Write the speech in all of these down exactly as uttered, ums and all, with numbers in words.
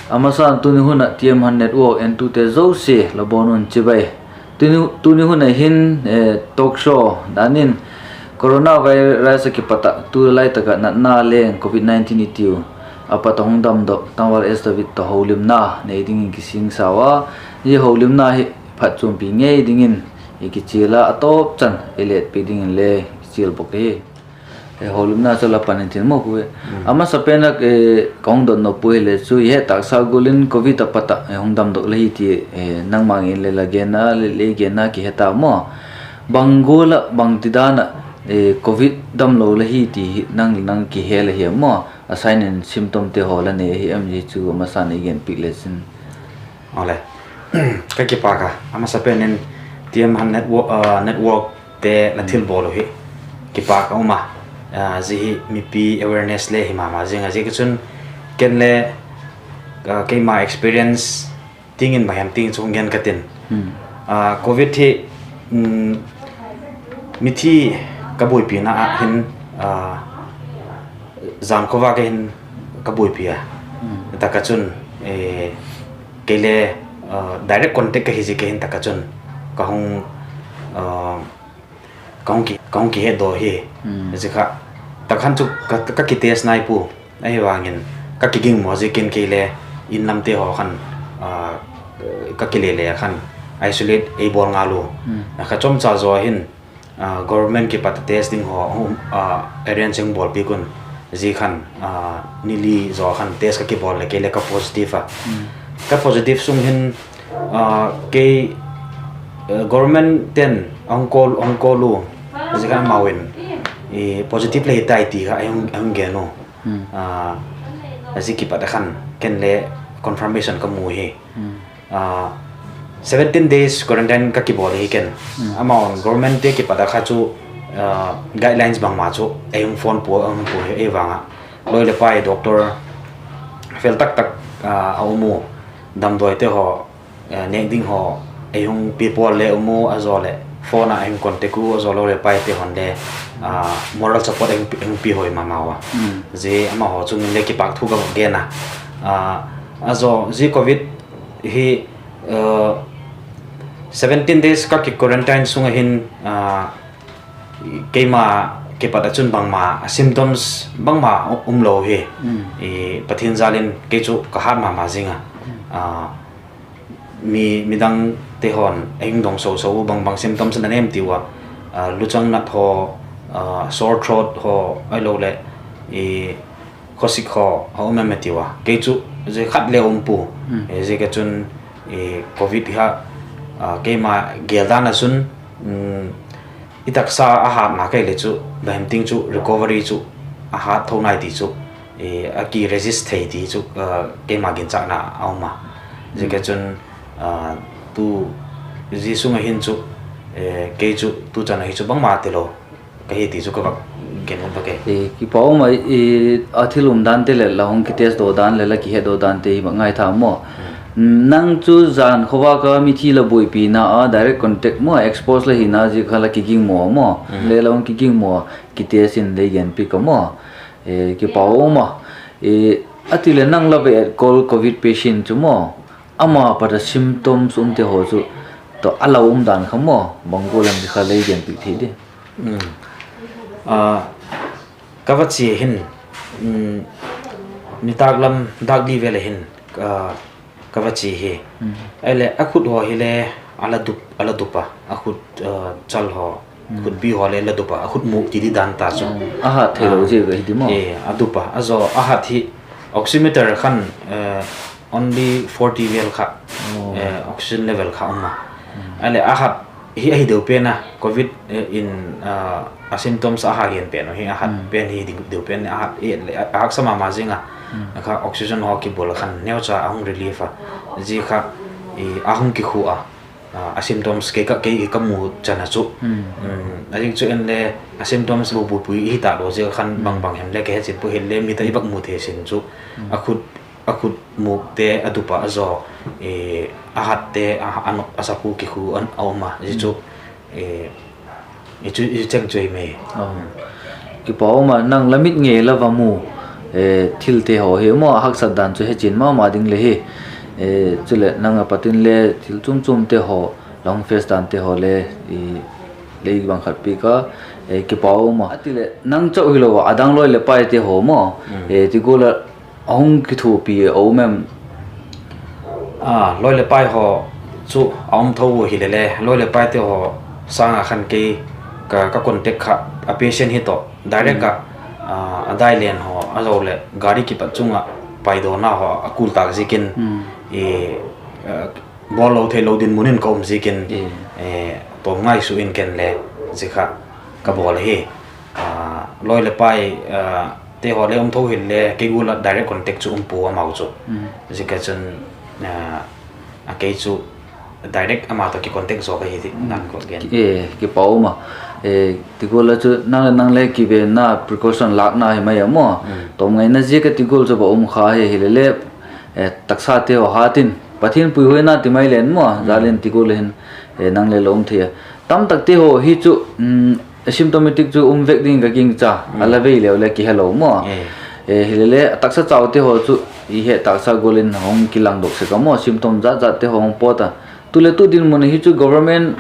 A masan tuni hun ah T M Hun Network entute zosia la bawn un chibai. Tuni hun ah hin talk show dan in coronavirus ah kipat ah tu lai tak ah natna leng covid nineteen i tiu a pat a hung damdok tangval S David tawh holimna nei dingin kisingsa ua, zia holimna hi phatchuampi ngei dingin i kichial a, a tawp chan i letpi dingin le kichial bawk ahi. Holimna chu la pan intin maw pu. A masapen ah ka hung dot nop pu hile chu i het tâksa gual in covid a pat ah hung damdok la hi ti nangma in le la genna le lei genna kihe ta maw. Bang gual ah bangtidan ah covid damlo la hi ti hi nang le nang kihe la hi a maw, a sign and symptomte haw la nei ahi em, zia chu a masan i genpiak le chin. Awle, ka kipâk a, a masapen in T M Hun Networkte la thilbawl uh hi kipâk a um a, zia hi mipi awareness le hi ma ma zing a, ziak a chun ken le keima experience tiang in bang hem tiang chu hung gen ka tin. Covid hi mithi ka buaipina ah hin, jan khawvak a hin ka buaipi a, tak a chun kei le direct contact ka hi ziak a hin tak a chun ka hung kihetdaw hi. Zia kha tak khan chu ka kitest nai pua, ahivangin ka kigingmaw ziakin kei le in lamte haw khan ka kile le a khan isolate ei bawl ngal u. A kha chawmcha zaw hin government kipat a test ding haw arrange hung bawlpiak un, zia khan ni li zaw khan test ka kibawl leh kei le ka positive a. Ka positive sung hin kei government ten a hung call u, zia khan amau in positive le hi tai ti kha a hung gen u. Zia kipat a khan ken le confirmation ka mu hi. Seventeen days quarantine ka kibawl hi ken. Amau in governmentte kipat a kha chu guidelines bangma chu ei hung phone pua, a hung pua hi ei vang ah, loi leh pai doctor fel tak tak a um u, damdawite haw nêk ding haw ei hung piapawl le um u, a zaw leh phone ah ei hung contact u, a zaw loi leh paite haw'n le moral support ei hung pia hoi ma ma ua. Zia amahaw chung in le kipâk thu ka vak gen a. A zaw zia covid hi seventeen days ka ki quarantine sung a hin keima kipat ah chun bangma a symptoms bangma umlo hi. Pathian jal in kei chu ka hât ma ma zing a. Mi, midangte haw'n ei hung dong so so u, bang bang symptoms na nem tiu a, luchang nat haw, sore throat haw, ahiloleh khawsik haw a um em a tiu a, kei chu zia khat le um pua. Ziak a chun covid kha keima gêl dan ah chun i taksa a hâtna ka hi leh chu bang hem tiang chu recovery chu a hât tho nai ti chu, a ki resist thei ti chu keima ginchâkna a um a. Ziak a chun tu, zia sung a hin chu kei chu tu chan a hi chu bangma tilo ka hi ti chu ka vak gen ut bak e. Kipak um a, a thil umdante leh la hung kitestdaw dan leh la kihetdaw dante hi vak ngaitha maw. Nang chu jan khawvak a mithi la buaipina a direct contact maw, expose la hina ziak kha la kigingmaw maw, le la hung kigingmaw, kitest in lei genpiak a maw. Kipak um a, a ti leh nang la ve et kol covid patient chu maw, ama pat a symptoms umte haw chu tawh a la umdan kha maw, bang gual em ti kha lei genpiak thei di. Ka va chia hin, nitâk lam dâk li vel a hin ka va chia hi. Ahileh a khut haw hile a la dup a, a khut chal haw, khutbi haw le la dup a, a khut mûk ti di dan ta chu. A hat theilo ziak ahi di maw. A dup a, a zaw a hat hi oximeter khan only forty vel kha oxygen level kha um a. Ahileh a hat hi ahi deu pen a covid in a symptoms a ha gen pen uh hi, a hat pen hi deu pen a, a hat leh a haksa ma ma zing a. A kha oxygen haw kibul a khan neucha a hung relief a, zia kha a hung kikhua a, a symptoms kei ka, kei ka mu chan a chu. A ziak chu en le a symptoms bu buipui hi ta lo ziak a khan bang bang hem le ka he chin pu, hile mit a i vak mu thei sin chu a khut mûkte a dup a, a zaw a hatte a nok a sapu kikhu a um a, zia chu i cheng chu hi mai. Kipak um a, nang la mit ngei la va mu Thilte haw hi maw, a haksat dan chu hechian ma ma ding le hi. Chuleh nang a pat in le thil chuam chuamte haw, la hung face dante haw le, lei bang khat piak a, kipak um a. Atileh nang chau hilo a, a dang lawi leh paite haw maw, ti gual ah a hung kithuapi a um em? Lawi leh pai haw chu a um tho u hile le, lawi leh paite haw sâng ah khan kei ka contact kha, a patient hi tawh direct ah, a dai len haw a zo leh gari kipat chung ah paidawna haw a kul tâk ziakin, bawl lo theilo dinmun in ka um ziakin, tawm ngai su in ken le zia kha ka bawl ahi. Lawi leh paite haw le um tho hile kei gual ah direct contact chu um pua amau chu. Ziak a chun a kei chu direct ama tawh kicontact zaw ka hi ti dan ka gen. Kipak um a. Ti gual ah chu nang leh nang le kivenna precaution lâkna hi mai a maw. Tawm ngaina ziak a ti gual chu va um kha hi hile le, taksate haw hat in Pathian puihuaina ti mai len maw, jal in ti gual hin nang le la um thei a. Tamtakte haw hi chu asymptomatic chu um vek ding ka gingcha, a la vei leu le kihelo maw. Hile le a taksa chaute haw chu i het tâksa gual in hung kilangdok sek a maw, symptom jat jatte haw hung pawt a. Tu leh tu dinmun a hi chu government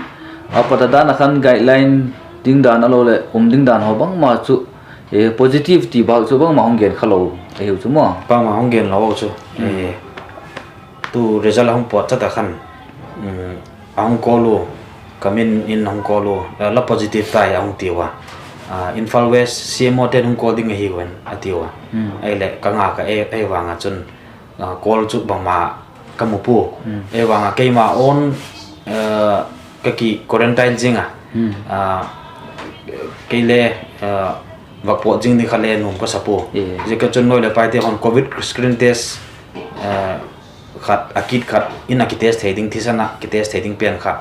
a pat a dan ah khan guideline ding dan a lo leh um ding dan haw bangma chu positive ti bâk chu bangma hung gen kha lo ahiu chu maw. Bangma hung gen lo chu. Tu result a hung pawt chat a khan a hung call u, ka min in a hung call u, la positive tai a hung tiu a. Imphal West C M O te'n hung call ding ahiu in a tiu a. Ahileh ka ngak a, ahi vang ah chun call chu bangma ka mu pua. Ahi vang ah keima own ka ki quarantine zing a, kei le vak pawt zing ding kha le nuam ka sa pua. Ziak a chun lawi leh paite haw'n covid screen test khat, a kit khat in a kitest thei ding, thisan ah kitest thei ding pen kha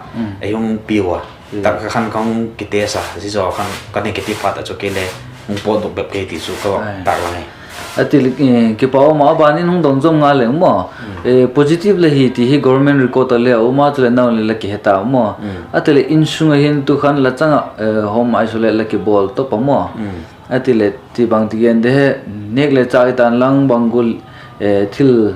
ei hung piu a. Tak kha khan ka hung kitest a, zia zaw khan ka negative phat a chu kei le hung pawtdok bep kei ti chu ka vak tâk lang e. Atileh kipak um a, a ban in hung dong zom ngal leng maw. Positive la hi ti hi government record a le a um a, chuleh nang le la kihe ta maw. Atileh insung ah hin tu khan la chang ah home isolate la kibawl top a maw. Atileh ti bang ti gen de he, nêk le châk i tan lang bang gual, thil,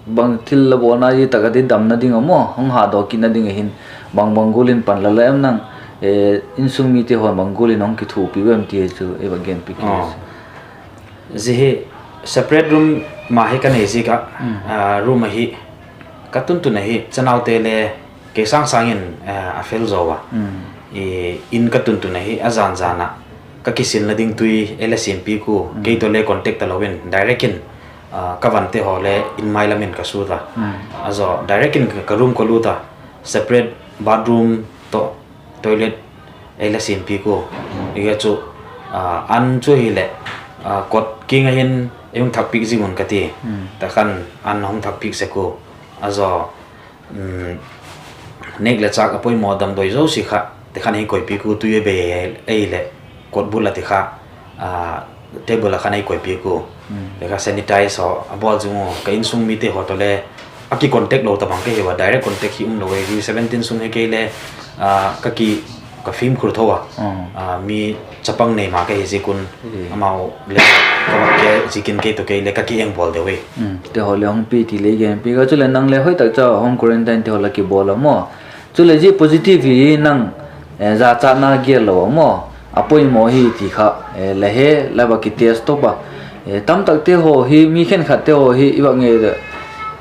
bang thil la bawlna i tak a ti damna ding a maw, hung hadaw kitna ding a hin bang bang gual in pan la la em nang, insung mite haw'n bang gual in hung kithuapi u em ti chu ei va genpiak hi. Zia hi separate room ma hi ka nei ziak ah, room ahi ka tuntun ahi, chanaute le kei sâng sâng in a fel zaw a. In ka tuntun ahi, a jan jan ah ka kisilna ding tui ei la siampiak u, kei tawh le contact talo in direct in ka vante haw le in mai lam in ka sut a. A zaw direct in ka room ka lut a, separate bathroom tawh toilet ei la siampiak u. Hia chu an chu hileh kot kiang ah hin ei hung thakpiak zing un ka ti. Takhan an hung thakpiak sek u. A zaw nêk le châk a poimaw damdawi zosia kha, ti khan ei koipiak u, tui a bei ahileh kot bul a ti kha, table a khan ei koipiak u. Ti kha sanitize haw a bawl zing u, ka insung mite haw tawh le a kicontact lo tabang ka hiu a, direct contact hi um lo e, seventeen sung hi kei le ka ki, ka fimkhur tho a, mi chapang nei ma ka hi ziak un, amau le ka vak ke ziakin kei tawh kei le ka ki eng bawl deu e. Ti haw le hung pi ti le genpiak a, chuleh nang le hoi tak cha home quarantine ti haw la kibawl a maw. Chuleh zia positive hi nang jachatna gel lo a maw, a poimaw hi ti kha la he, la va kitest top a. Tamtakte haw hi, mi khenkhatte haw hi i vak ngei,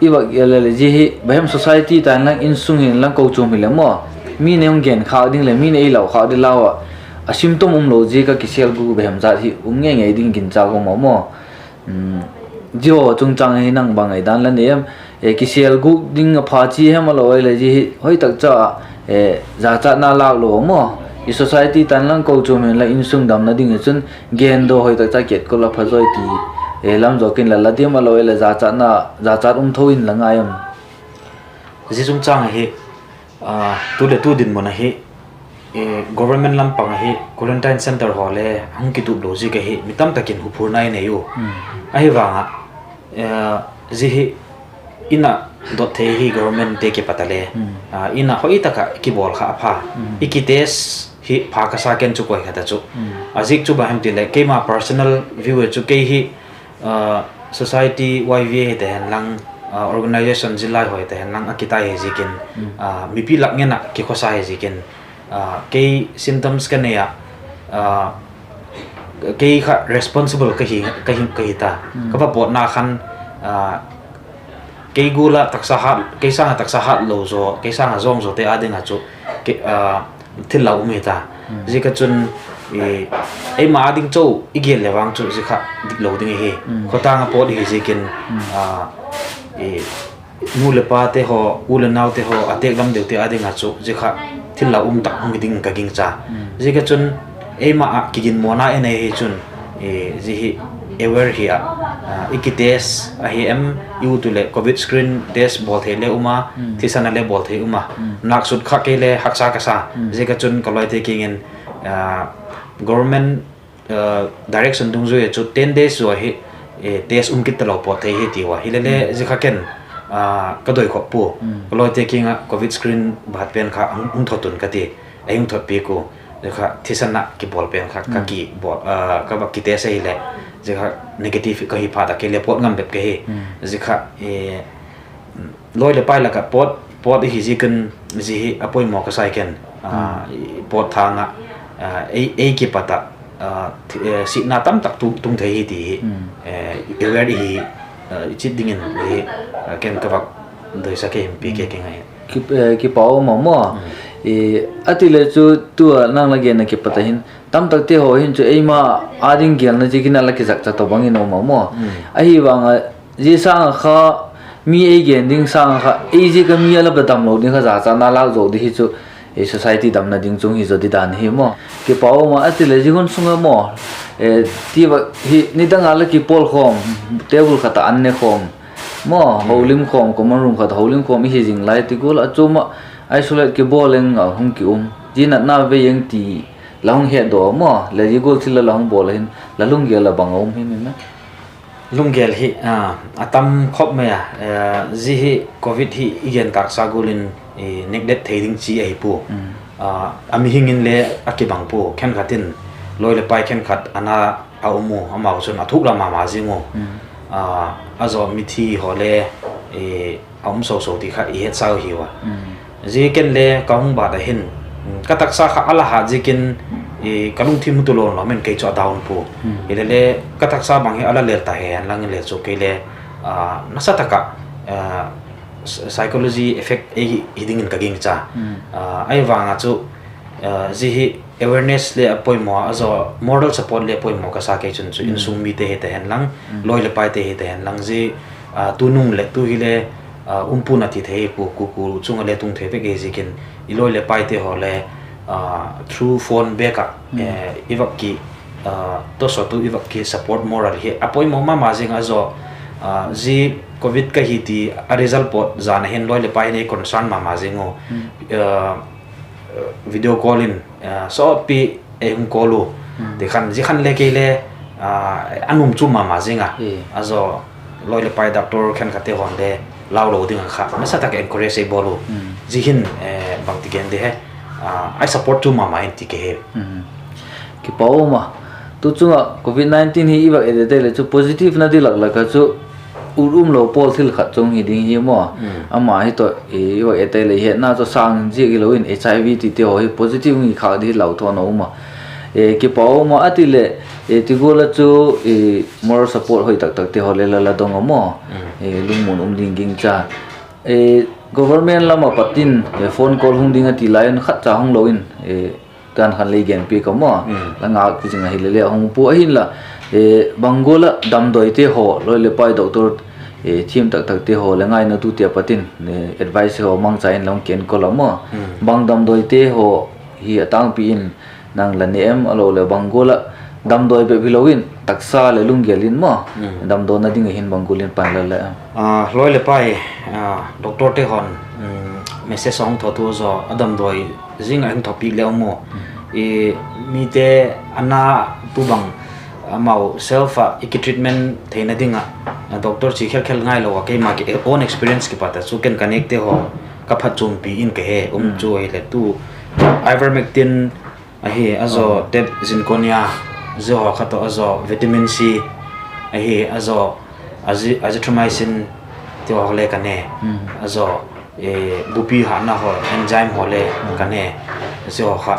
i vak le le zia hi bahem society tan lang, insung hin lang, kochuam hileh maw, mi nei hung genkhâk ding leh mi nei ei lau khâk ding lau ah, a symptom um lo ziak a kisêl gûk bahem jat hi um ngei ngei ding ginchâk um a maw. Zia haw chungchâng hi nang bang ngaidan la nei em? Kisêl gûk ding a pha chi hem a lo ai leh zia hi hoi tak cha jachatna lâk lo a maw, i society tan lang, kochuam hin lang, insung damna ding hi chun gen daw hoi tak cha ketkol a pha zawi ti lam zawk in la la diam a lo ai leh jachat um tho in la ngai em? Zia chungchâng ahi, tu leh tu dinmun ahi, government lam pang ahi quarantine centre haw le hung kitup lo ziak ahi mi tamtak in huphurna i nei u. Ahi vang ah, zia hi in a dot thei hi government te kipat a le, in a hoi tak ah kibawl kha a pha. I kitest hi pha ka sa, ken chu koi khat a chu. A ziak chu bang hem ti leh keima personal view e chu, kei hi Society Y V A hi ta hen lang, organisation zillai haw hi ta hen lang a kitai hi ziakin, mipi lak ngen ah kikhawsa hi ziakin, kei symptoms ka nei ah, kei kha responsible ka hi, ka hi, ka hi ta. Ka va pawtna khan, kei gual ah taksa hat, kei sâng ah taksa hat lo zaw, kei sâng ah zawng zawte â ding ah chu thil lau um hi ta. Ziak a chun, eima â ding chu i gel le vang chu zia kha dik lo ding ahi. Khawtâng ah pawt hi ziakin, nu leh pate haw, u leh naute haw, a têk lam deute â ding ah chu zia kha thil lau um tak hung hi ding ka gingcha. Ziak a chun, eima ah kiginmawna i nei hi chun, zia hi aware hi ah, i kitest ahi em, i ut u leh covid screen test bawl thei le um a, thisan a le bawl thei um a, nâk sut kha kei le haksa ka sa. Ziak a chun ka lawite kiang in, government direction dungzui a chu ten days zaw hi test um kit talo pawt thei hi ti ua. Hilele zia kha ken ka doikhop pua. Ka lawite kiang ah covid screen bat pen kha hung thot un ka ti, ei hung thot piak u. Zia kha thisan ah kibawl pen kha ka, ka va kitest ahileh, zia kha negative ka hi phat ah kei le pawt ngam bep ka hi. Zia kha lawi leh pai lak ah pawt, pawt ahi ziakin, zia hi a poimaw ka sai ken, pawt thâng ah, ei kipat ah, siatna tamtak tung thei hi ti hi, aware hi i chit dingin hi, ken ka va doisak e, himpi ke kingai. Kipak um a maw. A ti le chu tu a nang la genna kipat a hin tamtakte haw hin chu eima â ding gelna ziakin a la kizakcha tawh bang in um a maw. Ahi vang a, zia sâng ah kha mi ei gen ding sâng ah kha ei ziak a mi a la va damlo ding kha zachatna lâk zo di hi chu, society damna ding chung hi zaw di dan hi maw. Kipak um a, a ti leh zia hun sung a maw, ti va hi nidang a la kipawl khawm, table khat ah an ne khawm maw, holim khawm, common room khat holim khawm i hi zing lai ti gual ah chuam ah isolate kibawl leng a hung ki um, zia natna vei eng ti la hung hetdaw maw, leh zia gual thil la la hung bawl a hin la lunggel a bang a um hi mi me? Lunggel hi a tam khop mai a, zia hi covid hi i gen tâksa gual in neglect thei ding chi ahi pua. A mihing in le a kibang pua, khenkhat in, lawi leh pai khenkhat a na a um u, amau chun a thuk la ma ma zing u. A zaw mithi haw le a um so so ti kha i hetsau hiu a. Zia ken le ka hung bat a hin, ka taksa kha a la hat ziakin, ka lungthim mu tu lawm lawm in kei chu a down pua. Hilele ka taksa bang hi a la lel ta hen lang in le chu kei le nasa tak ah psychology effect ei hi dingin ka gingcha. Ahi vang a chu, zia hi awareness le a poimaw a, a zaw moral support le poimaw ka sa kei chun chu insung mite hi ta hen lang, lawi leh paite hi ta hen lang, zia tunung leh tu hile umpuna ti thei hi pua, kuku chung ah le tung thei vek hi ziakin, i lawi leh paite haw le through phone bêk ah i vak ki tosawtu i vak ki support moral hi a poimaw ma ma zing a, zaw zia covid ka hi ti a result pawt zan a hin lawi leh pai nei concern ma ma zing u. Video call in sawtpi ei hung call u ti khan, zia khan le kei le a nuam chu ma ma zing a, a zaw lawi leh pai doctor khenkhatte haw'n le lau lo ding a kha nasa tak encourage ei bawl u. Zia hin bangti gen di he, ai support chu ma ma in ti ke he. Kipak um a. Tu chung ah covid nineteen hi i vak et et leh chu positive na di lak lak a chu ut umlo pawl thil khat chung hi ding hi maw. Ama hi tawh i vak et et leh hetna chu sâng ziak hilo in HIV tite haw hi positive ngi khâk di hi lau thawn a um a. Kipak um a, a ti leh ti gual a chu moral support hoi tak takte haw le la la dong a maw. Lungmuan um ding gingcha. Government lam a pat in phone call hung ding a ti lai un khatcha hung lo in, gan khan lei genpiak a maw. La ngâk ti zing ahile le a hung pua ahinla, bang gual ah damdawite haw, lawi leh pai doctor thiam tak takte haw leh ngainatute a pat in advice haw mangcha in la hung kenkol a maw. Bang damdawite haw hi a tângpi in nang la ne em, a lo leh bang gual ah damdawi bep hilo in taksa leh lunggel in maw, damdawna ding a hin bang gual in pan la le? Lawi leh pai, doctorte haw'n message a hung thot u zaw a damdawi zing a hung thot piak le um u. Mite a na tu bang amau self ah i kitreatment theina ding ah doctor chi khel khel ngailo a, keima own experience kipat a chu ken ka nêkte haw ka phatchuampi in ka he um chu ahile tu ivermectin ahi, a zaw tep, zinconia, zia haw kha tawh a zaw vitamin C, Ahi, a zaw, azi-, azithromycin ti haw le ka ne. A zaw, bupi hatna haw, enzyme haw le ka ne. Zia haw kha,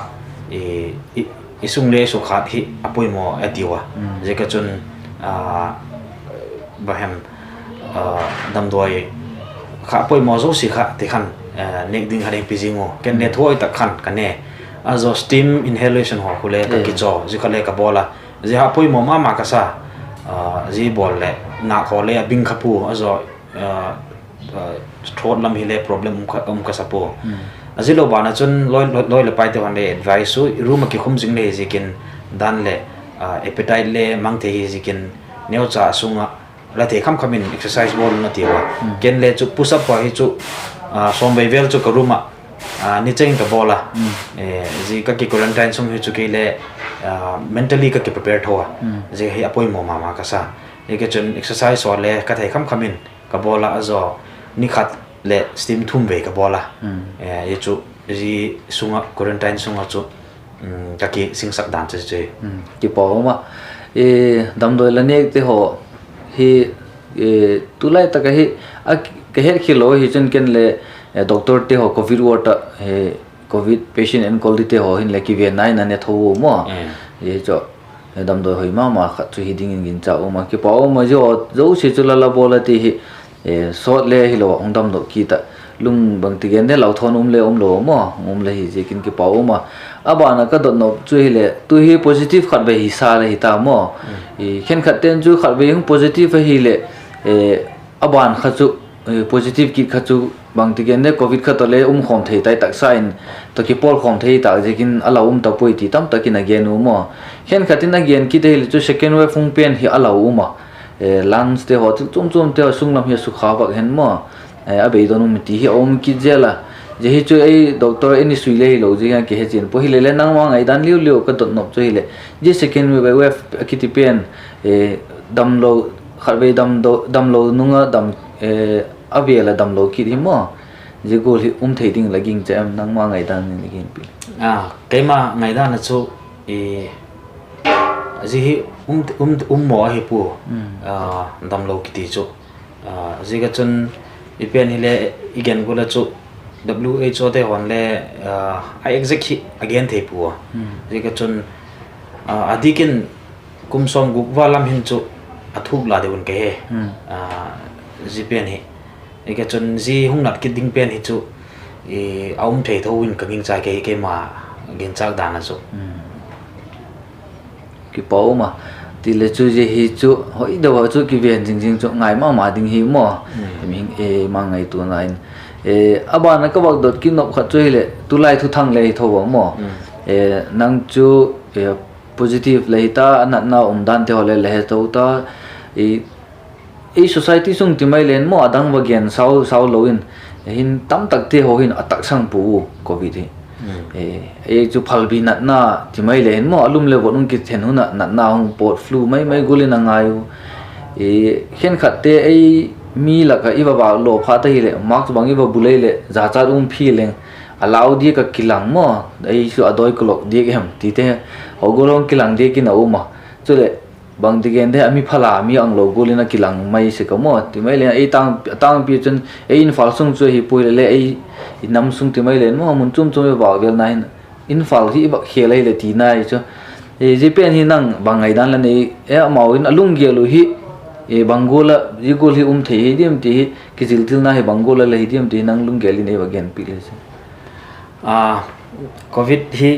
i sung le i sukhat hi a poimaw a tiu a. Ziaka chun, bang hem, damdawi kha a poimaw zosia kha ti khan, nêk ding kha ding pi zing u. Ken le thuai tak khan ka ne. A zaw steam inhalation haw khu le ka kichaw, zia kha le ka bawl a. Zia ha poimaw ma ma ka sa. Zia bawl leh ngak haw le a bing kha pua, a zaw, throat lam hile problem um ka sa pua. A zia lo ban ah chun lawi leh paite haw'n le advice u, room ah kikhum zing le hi ziakin, dan leh appetite le mang thei hi ziakin, neucha sung ah la thei kham kham in exercise bawl un a tiu a. Ken le chu push up haw hi chu sawmvei vel chu ka room ah ni cheng in ka bawl a. Zia ka ki quarantine sung hi chu kei le mentally ka kiprepare tho a. Zia hi a poimaw ma ma ka sa. Ziaka chun exercise haw le ka thei kham kham in ka bawl a, a zaw ni khat leh steam thum vei ka bawl a. Zia chu, zia sung ah, quarantine sung ah chu ka kisingsak dan chu chu. Kipak um a, damdawi la nêkte haw hi, tulai tak ahi, ka hetkhial lo hi chun ken le doctorte haw covid ward ah, covid patient enkawl dingte haw hin le kivenna in a ne tho u maw. Zia chu damdawi hoi ma ma khat chu hi dingin ginchâk um a, kipak um a. Zia haw zosia chu la la bawl a ti hi, sawt le hilo hung damdok kit ah, lung bangti gen de, lau thawn um le um lo maw, hung um le hi ziakin kipak um a. A ban ah ka dotnop chu hileh tu hi positive khatvei hisa le hita maw. Khenkhatte'n chu khatvei hung positive ahileh, a ban kha chu positive kit kha chu bangti gen de, covid kha tawh le um khawm thei tai, taksa in tawh kipawl khawm thei tak ziakin a lau um ta puai ti tamtak in a gen u maw. Khenkhat in a gen kit ahileh chu second wave hung pen hi a lau um a, lungste haw, thil chuam chuamte haw sunglam hi a sukha vak hen maw, a beidon um ti hi a um kit zel a. Zia hi chu ei doctor in i sui le hilo ziakin kihe chian pua, hilele nangma ngaidan liu liu ka dotnop chu hileh, zia second wave a kiti pen, damlo, khatvei damlo nung ah a vêl a damlo kit hi maw, zia gual hi um thei ding la gingcha em, nangma ngaidan in la gingpi? Keima ngaidan ah chu, zia hi um maw ahi pua, damlo kiti chu. Ziaka chun i pen hile i gen gual ah chu W H O te haw'n le a exact hi a gen thei pua. Ziaka chun a dik in kum sawmguk val lam hin chu a thuk la deu in ka he. Zia pen hi, ziaka chun zia hung nat kit ding pen hi chu a um thei tho in ka gingcha, kei, keima ginchâk dan ah chu. Kipak um a, tile chu zia hi chu hoi deu a chu kiven zing zing chu ngai ma ma ding hi maw. Eima ngaituana in, a ban ah ka vak dot kit nop khat chu hileh tulai thuthang le hi tho a maw. Nang chu positive le hita, a natna um dante haw le la he tho ta, ei society sung ti mai len maw, a dang va gen sau sau lo in, hin tamtakte haw hin a taksang pua u covid hi. Ei chu phalbi natna ti mai le hin maw, a lum leh vot hung kithen hun ah natna hung pawt flu mai mai gual in a ngai u. Khenkhatte ei mi lak ah i va vâk law phat ahileh mask bang i va bu lei leh zachat um phi leng, a lau diak ah kilang maw, ei chu a dawi kulok diak hem tite haw gual hung kilang diak in a um a. Chuleh bangti gen de, a mi phal a mi anglo gual in a kilang mai sek a maw, ti mai le a tângpi chun ei Imphal sung chu ahi pua hilele ei, i nam sung ti mai le maw, mun chuam chuam i vâk vêlna hin Imphal hi i vak khêl ahileh ti nai chu. Zia pen hi nang bang ngaidan la nei, amau in a lunggel uh hi bang gual ah zia gual hi um thei hi diam ti hi, kiziltilna hi bang gual ah la hi diam ti hi nang lunggel in ei va genpi le chu. Covid hi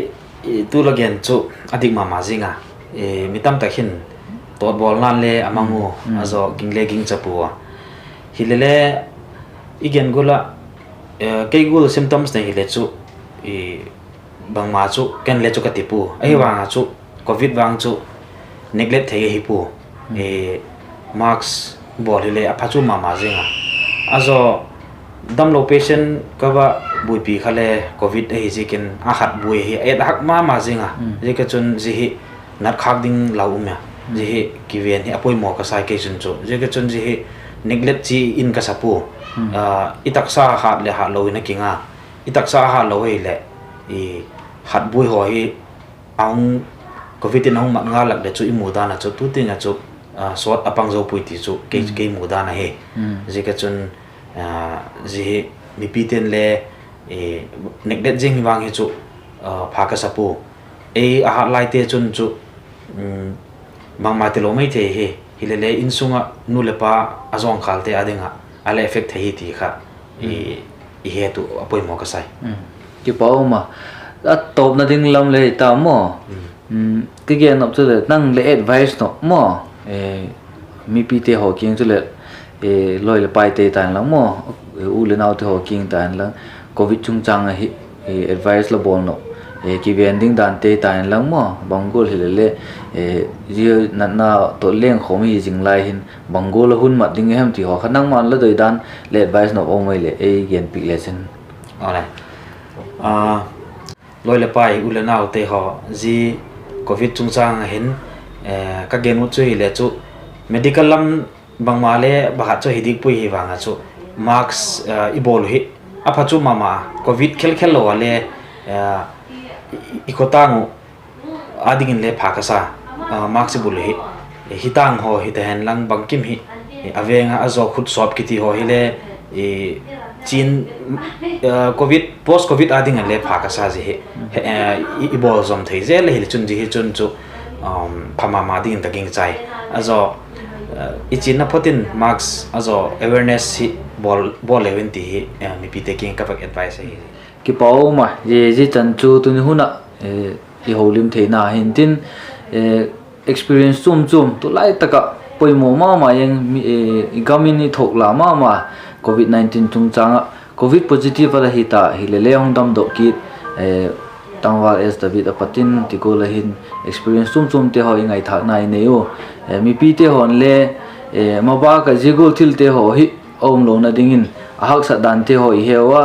tu la gen chu a dik ma ma zing a, mi tamtak hin tawtbawlna'n le a mang u, a zaw ging le gingcha pua a. Hilele i gen gual ah, kei gual symptoms nei hile chu bangma chu ken le chu ka ti pua, ahi vang a chu covid vang chu neglect thei ahi pua. Mask bawl hile a pha chuam ma ma zing a. A zaw damlo patient ka va buaipi kha le covid ahi ziakin a khat buai hi a et hak ma ma zing a. Ziaka chun zia hi nat khâk ding lau um a. Zia hi kiven hi a poimaw ka sa kei chun chu. Ziaka chun zia hi neglect chi in ka sa pua. I taksa hat leh hat lo in a kinga. I taksa hat lo ahileh, khat buai haw hi a hung, covid in a hung mat ngal lak leh chu i mu dan ah chu tu tiang ah chu sawt a pang zo pui ti chu kei, kei mu dan ahi. Ziak a chun, zia hi mipite'n le neglect ziang hi vang hi chu pha ka sa pua. Ei a hat laite chun chu bangma tilo mai thei hi, hilele insung ah nu leh pa a zawngkâlte â ding ah a le effect thei hi ti kha i het uh a poimaw ka sai. Kipak um a. A tawpna ding lam le hi ta maw. Ka gen nop chuleh nang le advice nop maw, mipite haw kiang chuleh, lawi leh paite ta inlang maw, u leh naute haw kiang ta inlang, covid chungchâng ah hi advice la bawl nop, kiven ding dante ta inlang maw, bang gual hilele, zia natna tawh lengkhawm hi zing lai hin bang gual a hun mat ding a hem ti haw kha nangma'n la doi dan le advice nop um ai leh ei gen piak le chin. Lawi leh pai, u leh naute haw, zia covid chungchâng ah hin ka gen ut chu hile chu, medical lam bangma le pakhat chu hi dik pui hi vang a chu, mask i bawl uh hi a pha chu ma ma, covid khel khel lo a le i khawtâng uh â dingin le pha ka sa, mask i bul uh hi. Hi tâng haw hi ta henlang bangkim hi, a veng ah a zaw khut sawp kiti haw hile, covid, post covid â ding ah le pha ka sa zia hi. I bawl zom thei zel le hile chun zia hi chun chu pha ma ma dingin ka gingchai. A zaw, i chianna phot in mask a zaw awareness hi bawl leu in ti hi mipite kiang ka vak advice ahi. Kipak um a, zia chan chu tuni hun ah i holim theina hintin, experience chuam chuam tulai tak ah poimaw ma ma eng, i gam in i thok la ma ma covid nineteen chungchâng ah covid positive a la hi ta hilele hung damdok kit, tangval S David a pat in ti gual a hin experience chuam chuamte haw i ngaithâkna i nei u. Mipite haw'n le mabâk ah zia gual thilte haw hi a um lona dingin a haksat dante haw i heu a,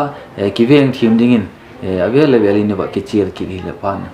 kiveng thiam dingin a vêl le vêl in i va kichial kit hileh phan.